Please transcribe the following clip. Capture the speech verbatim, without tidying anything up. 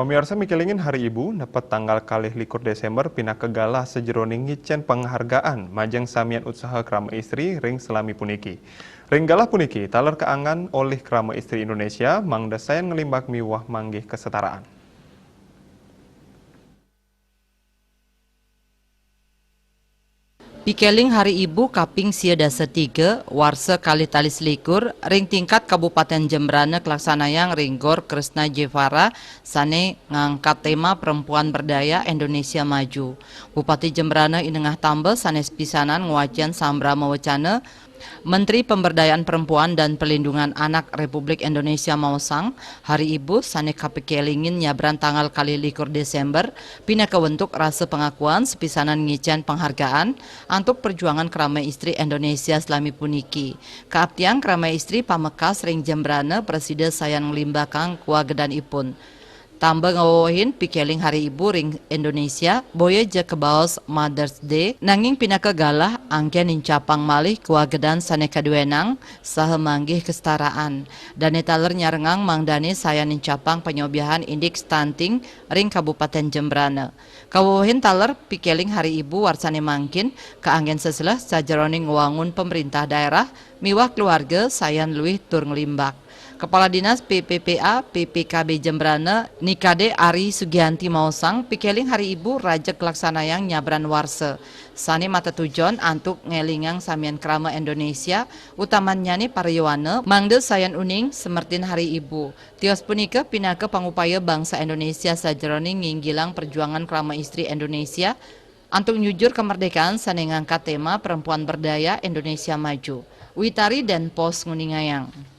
Pamiarsa, mikelingin Hari Ibu nepet tanggal kalih likur Desember pinaka galah sajeroning ngicen penghargaan majeng samian usaha krama istri ring selami puniki. Ring galah puniki taler kaanggen olih Krama Istri Indonesia mangda sayan nglimbak miwah manggih kesetaraan. Pikeling Hari Ibu kaping sia dasa tiga, warsa kalih tali selikur, ring tingkat Kabupaten Jembrana kalaksanayang ring Gor Kresna Jevara sane ngangkat tema Perempuan Berdaya Indonesia Maju. Bupati Jembrana Inengah Tamba sane sepisanan ngwacen sambrama wecana, Menteri Pemberdayaan Perempuan dan Perlindungan Anak Republik Indonesia maosang, Hari Ibu sane kapikelingin nyabran tanggal kalih likur Desember, pinaka wentuk rasa pengakuan sepisanan ngicen penghargaan antuk perjuangan krama istri Indonesia selami puniki. Kaaptiang krama istri pamekas ring Jembrana prasida sayan nglimbakang kawagedanipun. Tamba ngawewehin pikeling Hari Ibu ring Indonesia, boya ja kabaos Mother's Day, nanging pinaka galah anggen nincapang malih kawagedan sane kaduenang saha manggih kesetaraan. Dane taler nyarengang mangdane sayan nincapang panyobiahan indik stunting ring Kabupaten Jembrana. Kawewehin taler pikeling Hari Ibu warsane mangkin kaanggen seseleh sajeroning ngwangun pemerintah daerah miwah keluarga sayan luih tur nglimbak. Kepala Dinas P P P A P P K B Jembrana Nikade Ari Sugianti maosang, pikeling Hari Ibu raja kalaksanayang nyabran warsa, sane matetujon antuk ngelingang samian krama Indonesia, utamannyane para yowana, mangda sayan uning semertin Hari Ibu. Tios punika pinaka pangupaya bangsa Indonesia sajeroning nginggilang perjuangan krama istri Indonesia antuk nyujur kemerdekaan sane ngangkat tema Perempuan Berdaya Indonesia Maju. Witari dan Pos nguningayang.